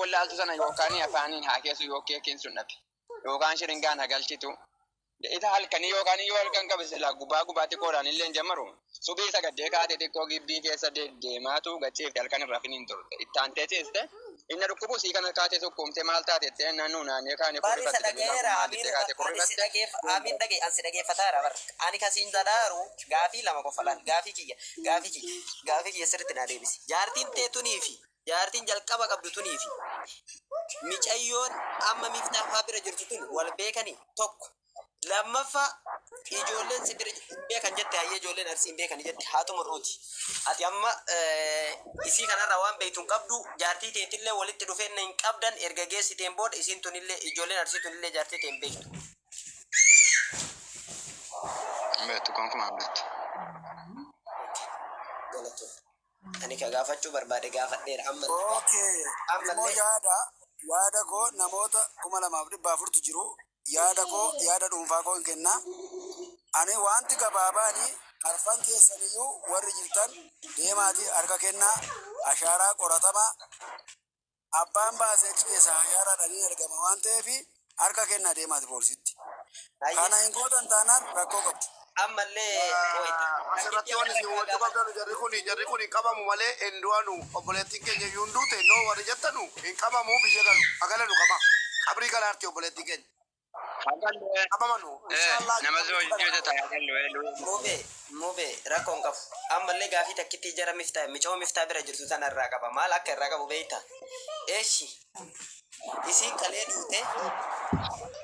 Wallaaltu sana yookaan afaaniin haa keessu yookiin keekiin sun dhabe. Yookaan shiringaan haa galchitu. Isa halkanii yookaan yoo halkan qabe silaa gubbaa gubbaatti qoodaan illee hin jammaru. Subii isa gaddee kaatee xiqqoo gibbii keessa deddeemaatu gachiifte halkan irraa finiin turte. Itti aantee ciiste. Inni dhukkubu sii kana kaatee sukkuumtee maal taate jettee naannoo naannee kaanee Bari isa kurrifatte. dhaga'eera. Maal Amiin jettee kaatee ani si kurrifatte. dhageef amiin dhage an si dhageeffataara bar. Ani kasiin jedhaaru gaafii lama qofa laal gaafii kiyya gaafii kiyya gaafii kiyya sirriitti naa deebisi. Jaartiin tee tunii fi jaartiin jalqaba qabdu tunii fi micayyoon amma miftaafaa bira jirtu tun wal beekanii tokko. Lammaffaa ijoolleen si bira hin beekan jette hayyee ijoolleen arsii hin beekan jette haa xumurruuti. Ati amma isii kanarraa waan beektu hin qabdu jaartii teetillee walitti dhufeenya hin qabdan erga geessiteen booda isiin tunillee ijoolleen arsii tunillee jaartii tee hin beektu. Hin beektu gonkumaa hin beektu. Galatoon. Ani ka gaafachuu barbaade gaafadheera ammallee. Okay. Immoo Ammallee yaada koo namoota 2400tu jiru. Yaada koo yaada dhuunfaa koo hin kenna. Ani wanti gabaabaani arfan keessaniyyuu warri jirtan deemaatii harka kennaa ashaaraa qoratamaa abbaan baasee achi keessaa ashaaraadhaan ni argama waan ta'eef harka kennaa deemaati poolisitti. Hayyee Kana hin gootan taanaan rakkoo qabdu. Ammallee qo'ita. Asirratti Takkitti wanni amma isin takka hubachuu gaafadha. qabdanu jarri kun hin qabamu malee hin du'anu obboleettiin keenya iyyuu hin duute noo warri jettanu hin qabamu biyya galu agalanu qaba qabrii galaarti obboleettiin keenya Hagallee. qabamanu inshaallah Nama si hojii hojjeta hagallee. Mube mube rakkoo hin qabu. Ammallee gaafii takkitti jara miftaa micoo miftaa bira jirtu tana irraa qaba. Maal akka irraa qabu beektaa? Eeshi isiin kalee duute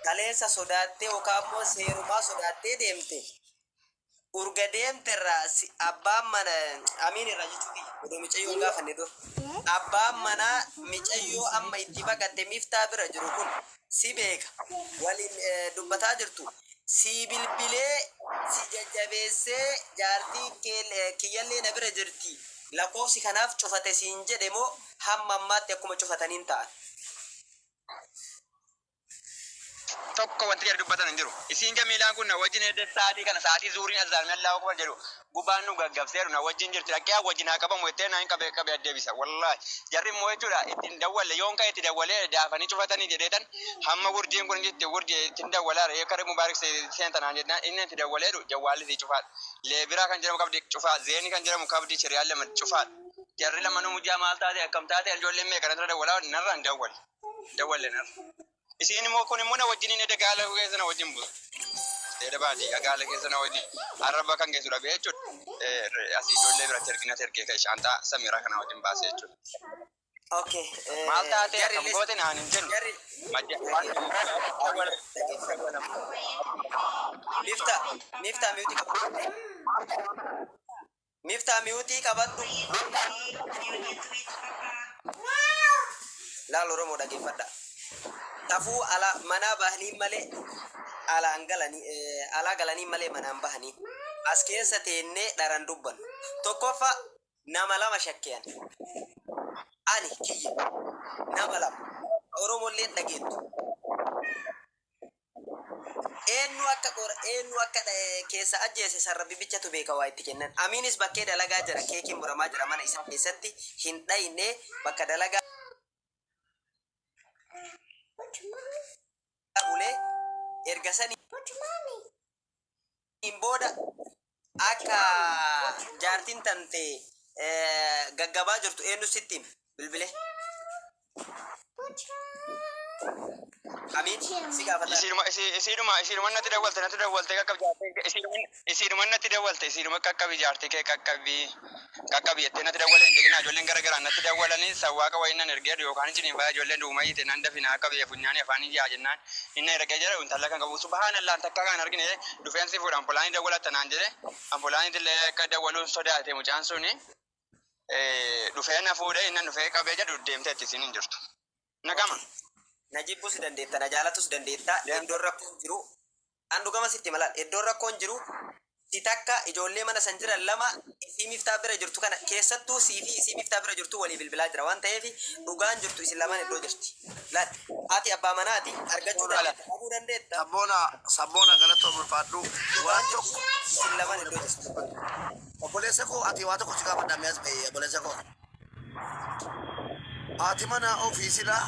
kaleessa sodaattee yookaan immoo seerumaa sodaattee deemte. Urga deemte irraa si abbaan mana amiin irraa jechuu kiyya odoo micayyoo hin gaafanne dura. Abbaan manaa micayyoo amma itti baqatte miftaa bira jiru kun si beeka. Waliin dubbataa jirtu. Si bilbilee si jajjabeessee jaartiin kee kiyyallee na bira jirti. Lakkoofsi kanaaf cufate siin jedhe moo hamma ammaatti akkuma cufataniin ta'an? Tokko wanti jedhu dubbatan hin jiru. Isiin Jamiilaan kun na wajjin edda sa'aatii kana sa'aatii zuuriin azzaarmi Allahu akbar jedhu gubaan nu gaggabseeru na wajjin jirti dhaqee wajjin haa qabamu jettee naan qabee qabee addeebisa. Wallaahi jarri immoo jechuudha ittiin dawwalle yoon ka'e itti dawwalee daafanii cufatanii jedheetan hamma wurjiin kun jirti wurji ittiin dawwalaa re'ee kare mubaarik seentanaan jennaan inni itti dawwaleedhu jawwaalli sii cufaadha. Leebiraa kan jedhamu qabdi cufaa zeenii kan jedhamu qabdi shiriyaan lama cufaadha. Jarri lamanuu mujjaa maal taate akkam taate ijoolleen meeqa narra dawwalaa narra hin dawwalle. Dawwalle narra. Isiin immoo kun immoo na wajjin hin gaala keessa na wajjin bu'u. Dheeda baadiyyaa gaala keessa na wajjin arraba kan geessu dhabee jechuudha. Asii ijoollee biratti ergina ergee kan shaantaa samiraa kana wajjin baasee jechuudha. Okay. Maal taatee Jarri akkam illee goote naan hin jennu. jarri Majja Mifta mifta mute qabadhu. Mifta mute qabadhu. Laal Oromoo dhageeffadha. Tafuu ala manaa bahanii malee alaan galanii alaa galanii malee manaan bahanii as keessa teennee dharan dubbannu. Tokkoffaa nama lama shakkiyan. Ani kiyya nama lama. Oromollee dhageettu. Eenyu akka qora eenyu akka keessa ajjeese sarara bichatu beeka waa itti kennan. Amiinis bakkee dalagaa jira keekiin muramaa jira mana isaa keessatti hin dhayne bakka dalagaa bulee erga saniin booda akka jaartiin tante gaggabaa jirtu eenyu sitti hime bilbilee. Amiin si gaafataa. Isiidhuma isiidhuma isiidhuma natti dawwalte qaqqabi jaartee isiidhuma natti dawwalte isiidhuma qaqqabi jaartee kee qaqqabi qaqqabi jettee natti dawwalee hin deegina ijoolleen gara garaan natti dawwalanii sawwaaqa wayii nan ergee yookaan isiniin faya ijoolleen duuma hiite nan dafina akka biyya funyaanii afaan iyyaa jennaan inni ergee jedhe intala kan qabu subhaanallah takka kan argine dhufeensi fuudha ampulaanii dawwalatta naan jedhe ampulaanii illee akka dawwaluun sodaate mucaan suni dhufee na fuudhee inni dhufee qabee jedhu deemteetti isiin hin jirtu. Nagama. Na jibbus dandeetta, na jaalatus dandeetta. Iddoon rakkoon jiru, an dhugama sitti malaan iddoon rakkoon jiru si takka ijoollee mana san jiran lama isii miftaa bira jirtu kana keessattuu sii fi isii miftaa bira jirtu walii bilbilaa jira waan ta'eef dhugaan jirtu isin lamaan iddoo jirti. Laal ati abbaa manaati argachuu dandeetta, dhabuu dandeetta. Sabboona sabboona galata ulfaadhu waan tokko Isin lamaan iddoo jirti. Obboleessa koo ati waa tokko si gaafadha mi'as ba'e obboleessa koo. Haati manaa ofii silaa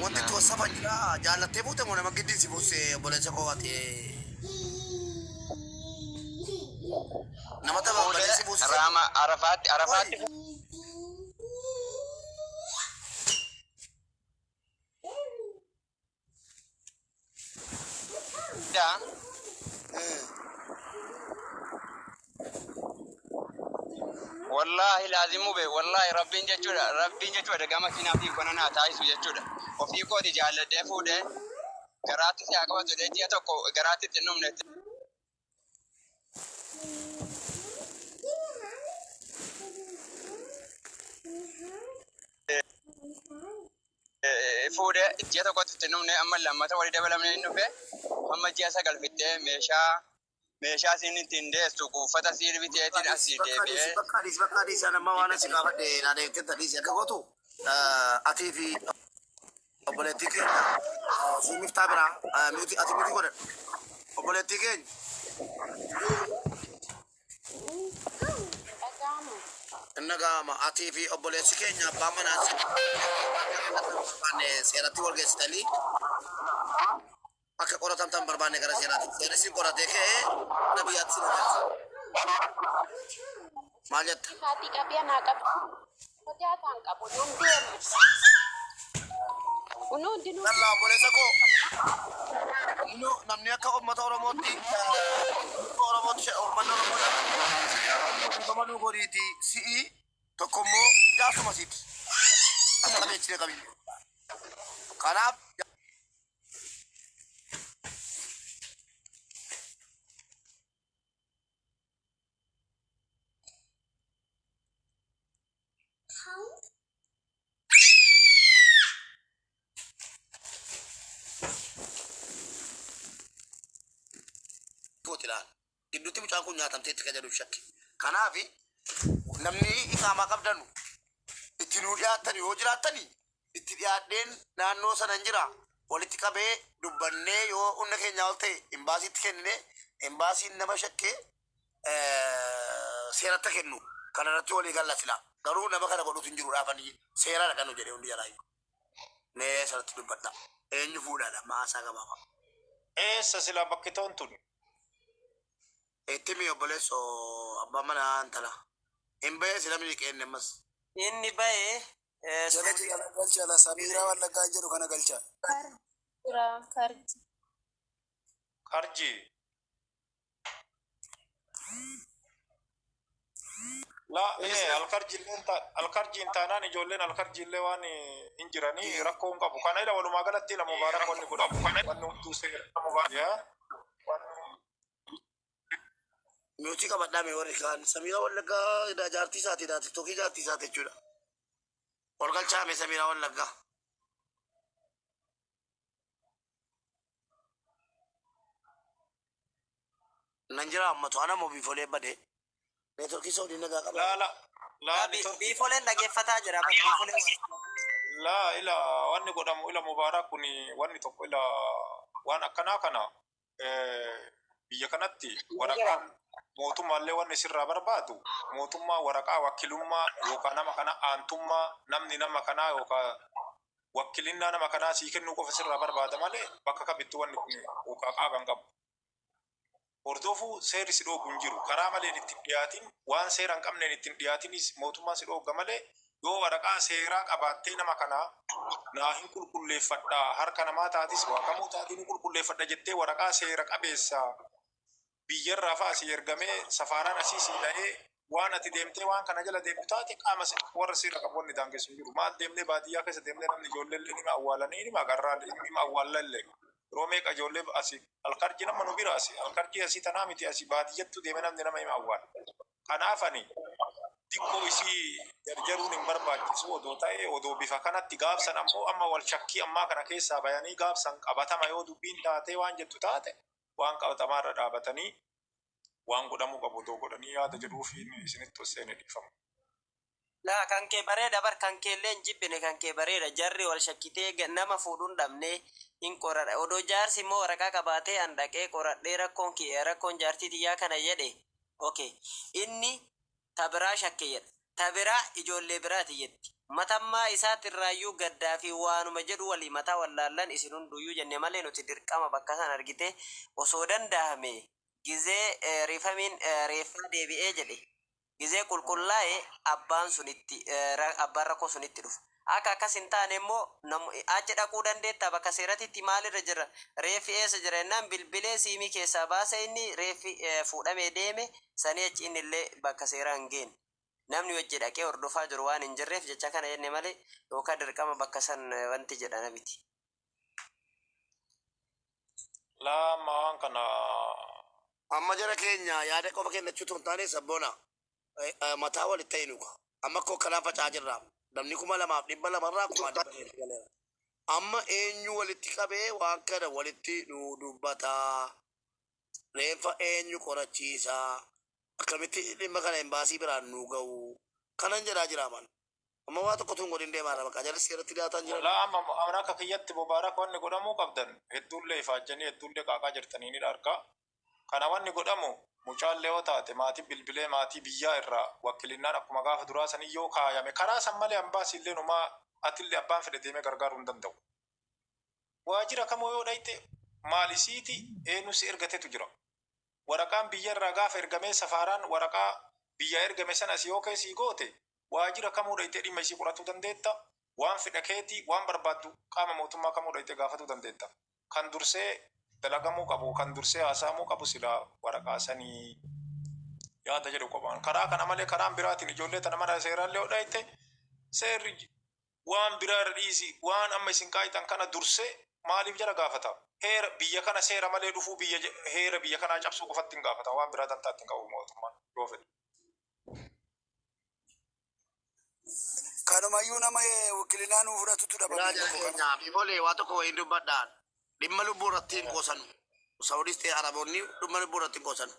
wanti itti wasafa jira jaallattee fuute moo nama giddiin si fuuse obboleessa koo ati nama tapha obboleessi Fuudhee fuusise. raama Arafaatti Arafaatti fuudhaa. Wallaahi laazimu be wallaahi rabbiin jechuudha rabbiin jechuudha gama kinaaf kana naa taasisu jechuudha. Ofii kooti jaalladhee fuudhee garaatti si haa qabatu jedhee ji'a tokko garaatti itti hin dhumne. Fuudhee ji'a tokkotti itti hin dhumne amma lammata walii dabalamne hin dhufe amma ji'a 9 fixxee meeshaa meeshaa siin ittiin deessu uffata siin biteetiin asii Bakka dhiisi deebi'ee. bakka dhiisi bakka dhiisi amma waan asi gaafadhe na deemte dhiisi akka gootu atii fi obboleettii keenya si miftaa biraa miti ati miti godhadhu obboleettii keenya Dhaga'ama. Inna gaama atii fi obboleessi keenya abbaa manaa si barbaanne seeratti wal geessitanii akka qoratamtan barbaanne gara seeraatti seerri sin qoratee ka'ee mana biyyaatti sin agarsiisa. Maal jetta? Haati qabee naa qabdi. Sodaataan qabu nan deema. Kun hundinuu Lallaa obboleessa koo nu namni akka uummata Oromootti Oromootti uummanni Oromoo gamanuu godhiiti si'i tokko immoo jaarsuma siiti. As qabee achi qabee. Kanaaf kooti ilaala. Gidduutti mucaan kun nyaatamteetti kan jedhuuf shakki. Kanaaf namni iqaamaa qabdanu itti nuu dhiyaattani yoo jiraattani itti dhiyaadheen naannoo sana hin jira walitti qabee dubbannee yoo humna keenyaa ol ta'e imbaasiitti kennine imbaasiin nama shakkee seeratti kennu kana irratti walii galla sila garuu nama kana godhutu hin jiru dhaafanii seera dhaqanu jedhee hundi jalaayyuu mee sanatti dubbadha eenyu fuudhaadha maasaa gabaabaa. Eessa silaa bakki ta'uun tun? Itti mi obboleessoo abbaan manaa intala. Hin bahee sila mini qeenne ammas. Inni bahee Jala jala galcha la Samiiraa Wallaggaa jedhu kana galcha. Jira karji. Karji. La ee alkarjiin taanaan ijoolleen alkarjiillee waan hin jiranii rakkoo hin qabu. Kana ila walumaa galatti ila mubaarak wanni godhamu. Wanni hunduu seera. Yaa. Miutii qabadhaa mee warri kaan Samiiraa Wallaggaa jaartii isaati dha tiktokii jaartii isaati jechuudha. Ol galchaa mee Samiiraa Wallaggaa. Nan jira ammatu ana moo biifolee bade. Neetworkii Saudii nagaa qaba. Laa la laa network Biifoleen dhageeffataa jira. Biifoleen. Laa ila wanni godhamu ila mubaarak kun wanni tokko ila waan akkanaa kana biyya kanatti waraqaan mootummaallee wanni sirraa barbaadu mootummaa waraqaa wakkilummaa yookaan nama kana aantummaa namni nama kanaa yookaan wakkilinnaa nama kanaa sii kennuu qofa sirraa barbaada malee bakka kamittuu wanni kun yookaan qaaban qabu. Hordofuu seerri si dhoogu hin jiru. Karaa maleen ittiin dhiyaatin waan seera hin qabneen ittiin dhiyaatinis mootummaan si dhoogga malee yoo waraqaa seeraa qabaattee nama kanaa naa hin qulqulleeffadha harka namaa taatis waa kamuu taatii hin qulqulleeffadha jettee waraqaa seera qabeessa biyyarraa fa'a si ergamee safaaraan asii si dha'ee waan ati deemtee waan kana jala deemtu taate qaama warra seera qabu wanni daangessu hin jiru. Maal deemnee baadiyyaa keessa deemnee namni ijoollee illee nima awwaalanii nima agarraa nima awwaallallee. Yeroo meeqa ijoollee asii alkarji nama nu bira asii alkarji asii tanaa miti asii baadiyyattu deeme namni nama hima awwaala. Kanaaf ani xiqqoo isii jarjaruun hin barbaachisu odoo ta'e odoo bifa kanatti gaafsan ammoo amma wal shakkii ammaa kana keessaa bayanii gaafsan qabatama yoo dubbiin taatee waan jettu taate waan qabatamaarra dhaabatanii waan godhamuu qabu odoo godhanii yaada jedhuu fi isinitti ol seene dhiifama. Laa kan kee bareeda bar kan kee illee hin jibbine kan kee bareeda jarri wal shakkitee nama fuudhuun dhabne hin qoradha odoo jaarsi immoo waraqaa qabaatee an dhaqee qoradhee rakkoon kee rakkoon jaartii tiyyaa kana jedhe okay inni ta biraa shakke jedha ta biraa ijoollee biraati jetti Matammaa isaatirraayyuu gaddaa fi waanuma jedhu walii mataa wallaallan isin hunduyyuu jenne malee nuti dirqama bakka san argite osoo dandahame gizee riifamiin reeffaa deebi'ee jedhe gizee qulqullaa'e abbaan sunitti abbaan rakkoo sunitti dhufa. Akka akkas hin taane immoo achi dhaquu dandeetta bakka seeratitti maalirra jira reeffi eessa jira jennaan bilbilee siimii keessaa baasa inni reeffi fuudhamee deeme sanii achi inni illee bakka seeraa hin geenne. Namni wajji dhaqee hordofaa jiru waan hin jirreef jecha kana jenne malee yookaan dirqama bakka san wanti jedhana miti. Lama waan kana Amma jara keenya yaada qofa kennachuu otoo hin taane sabboona mataa walitti ta'e nuka. Amma akkoo kanaa faca'aa jirra. Namni 2200 irraa 500,000 galeera. Amma eenyu walitti qabee waan kana walitti nu dubbataa? Reeffa eenyu qorachiisaa? Akkamitti dhimma kana embaasii biraan nu ga'u? Kanan jedhaa jira aman. Amma waa tokko tun godhin deemaa jira. Bakka jarri seeratti dhiyaataan jiran. Walaa amma amma akka kiyyatti Mubaarak wanni godhamuu qabdan hedduullee ifaajjanii hedduullee qaaqaa jirtanii ni dharka. Kana wanni godhamu mucaallee yoo taate maatii bilbilee maatii biyyaa irraa wakkilinnaan akkuma gaafa duraa sanii yoo kaayame karaa san malee ambaasiillee numaa atillee abbaan fedhe deemee gargaaruu hin danda'u. Waajjira kamoo yoo dhayxe maalisiiti eenyu si ergatetu jira. Waraqaan biyya irraa gaafa ergamee safaaraan waraqaa biyya ergame sana si yoo keessii goote waajjira kamuu dhayxee dhimma isii qoratuu dandeetta. Waan fedha keetii waan barbaaddu qaama mootummaa kamuu dhayxee gaafatuu dandeetta. Kan dursee dalagamuu qabu kan dursee haasa'amuu qabu silaa waraqaa sanii yaada jedhu qophaan. Karaa kana malee karaan biraatiin ijoollee tana mana seeraallee yoo dhayxe seerri waan biraa irra dhiisi waan amma isin qaayitan kana dursee maaliif jara gaafata? Heera biyya kana seera malee dhufuu biyya heera biyya kanaa cabsuu qofatti hin gaafata waan biraa dantaatti hin qabu mootummaan yoo fedhe. Kanumayyuu nama wakilinaa nuu fudhatutu Biraa dhabame jara tokko kana. keenya bifolee waa tokko wayiin dubbadhaan dhimma lubbuu irratti hin qoosanu. Saawudis ta'e Araboonni dhimma lubbuu irratti hin qoosanu.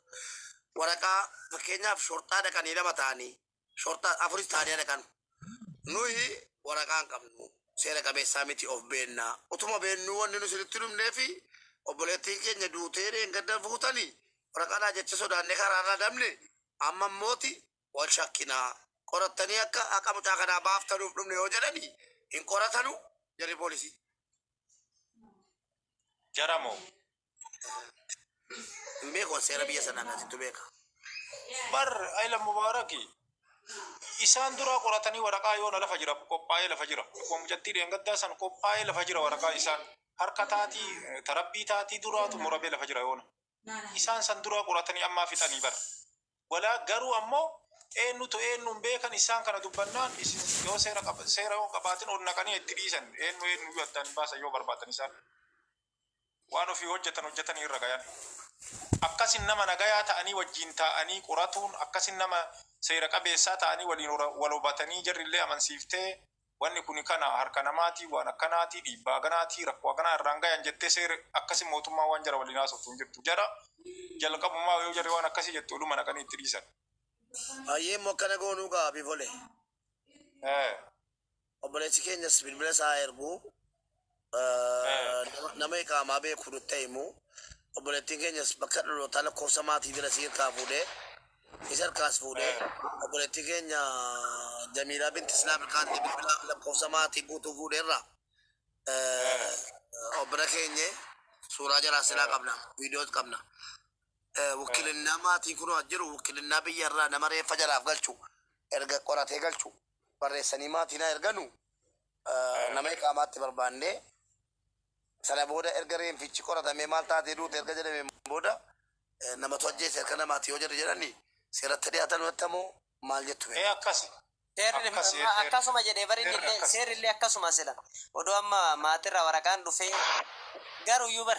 Waraqaa fakkeenyaaf shorxaa dhaqanii lama ta'anii shorxaa afuris ta'anii dhaqan. Nuyi waraqaa hin qabnu seera qabeessaa miti of beennaa. Utuma beennuu wanni nu isinitti dhumnee fi obboleettiin keenya duutee dheengadda fuutanii waraqaadhaa jecha sodaannee karaarraa dabne amma immooti wal shakkinaa. Qorattanii akka haqa mucaa kanaa baaftanuuf dhumne yoo jedhani hin qoratanu jarri poolisii. Jaramoo. Hin beeku seera biyya sanaa akkasittu beeka. Bar ayla Mubaaraki isaan duraa qoratanii waraqaa yoona lafa jira qophaa'ee lafa jira. Akkuma mucattii dheengaddaa san qophaa'ee lafa jira waraqaa isaan harka taatii tarabbii taatii duraatu muramee lafa jira yoona. Isaan san duraa qoratanii ammaa fixanii bara. Walaa garuu ammoo eenyutu eenyuun beekan isaan kana dubbannaan isin yoo seera qaba seera yoo qabaatin ol naqanii itti dhiisan eenyu eenyu iyyuu addaan hin baasan yoo barbaadan isaan. Waan ofii hojjetan hojjetanii irra gayan. Akkasin nama nagayaa ta'anii wajjin taa'anii qoratuun akkasin nama seera qabeessaa ta'anii waliin wal hubatanii jarrillee amansiiftee wanni kun kana harka namaatii waan akkanaatii dhiibbaa ganaatii rakkoo akkanaa irraan gayan jettee seera akkasin mootummaa waan jara waliin haasoftu hin jirtu. Jara jalqabumaa yoo jarri waan akkasii jettu oluma naqanii itti dhiisan. Baay'ee immoo akkana goonuu gaa bifolee. Obboleessi keenyas bilbila isaa ergu nama iqaamaa beeku nutti himu. Obboleettiin keenyas bakka dhalootaa lakkoofsa maatii bira si harkaa fuudhee isa harkaas fuudhee obboleettiin keenya Jamiilaa binti Islaam harkaatti bilbila lakkoofsa maatii guutuu fuudheerra. Obbora keenye suuraa jaraa silaa qabna viidiyoos qabna. Wakkilinnaa maatiin kun jiru wakkilinnaa biyya irraa nama reeffa jaraaf galchu erga qoratee galchu barreessanii maatiin haa erganu nama iqaamaatti barbaannee sana booda erga reenfichi qoratamee maal taatee duute erga jedhamee booda namatu ajjeese erga namaati yoo jedhu jedhani seeratti dhiyaatan hubattamoo maal jettu Ee akkasi. Seerri Akkas seerri. akkasuma jedhee bari Seerri illee akkas. seerri illee akkasuma sila. Odoo amma maatirraa waraqaan dhufee garuu iyyuu bar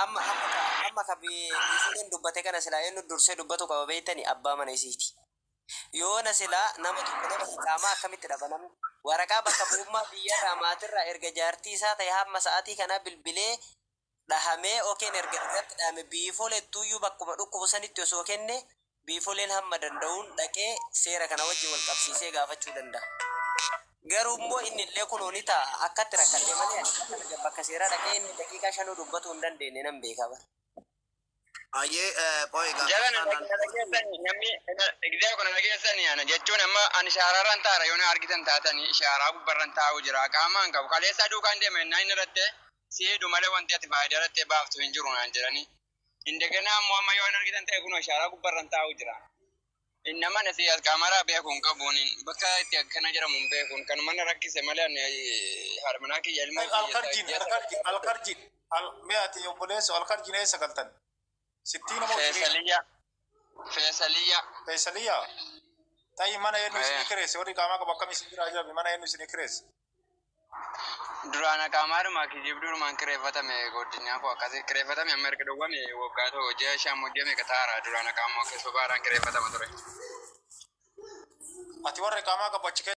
amma amma amma ka biifuudhaan dubbate kana silaa eenyu dursee dubbatu qaba beektani abbaa mana isiiti. Yoona silaa nama tokko nama qaamaa akkamitti dhaba namni waraqaa bakka bu'ummaa biyyarraa maatirraa erga jaartii isaa ta'e hamma sa'aatii kanaa bilbilee dhahamee okeen erga irratti dhahame biifolettuuyyuu bakkuma dhukkubu sanitti osoo kenne biifoleen hamma danda'uun dhaqee seera kana wajjin wal qabsiisee gaafachuu danda'a. Garuu immoo inni illee kunoo ni ta'a akkatti rakkatee malee bakka seeraa dhaqee inni daqiiqaa shanuu dubbatuu hin dandeenye nan beeka bara. Ayyee qo'ee Jala gaafa. na dhageessani namni egzaa kana dhageessani ana jechuun amma ani shaaraarran taara yoo na argitan taatani shaaraa gubbarran taa'u jira qaamaan qabu kaleessaa duukaan deema innaa inni irratti si hidhu malee wanti ati faayidaa irratti baaftu hin jiru naan jedhani. Indeganaa ammoo amma yoo na argitan ta'e kunoo shaaraa gubbarran taa'u jira. Innama na si qaamaraa beeku hin qabuun bakka itti akkana jedhamu hin beekuun kanuma na rakkise malee ani harmanaa kiyya ilma Alkarjin, alkarjin, alkarjin. Mee ati obboleessa alkarjin eessa galtan? Sittii nama hojii. Feesaliyya. Feesaliyya. Feesaliyyaa. Ta'i mana eenyu isinii Eh. kireesse? Warri qaamaa qabu akkam isin jira ajaa'iba mana eenyu isinii kireesse? Duraan aqaamaadhuma kijibduudhumaan kireeffatame godinaa koo akkasii kireeffatame amma erga dhowwame waggaa tokko ji'a shan ji'a meeqa taara duraan aqaamoo keessa baaraan kireeffatama ture. Ati warri qaamaa qabu achi keessa.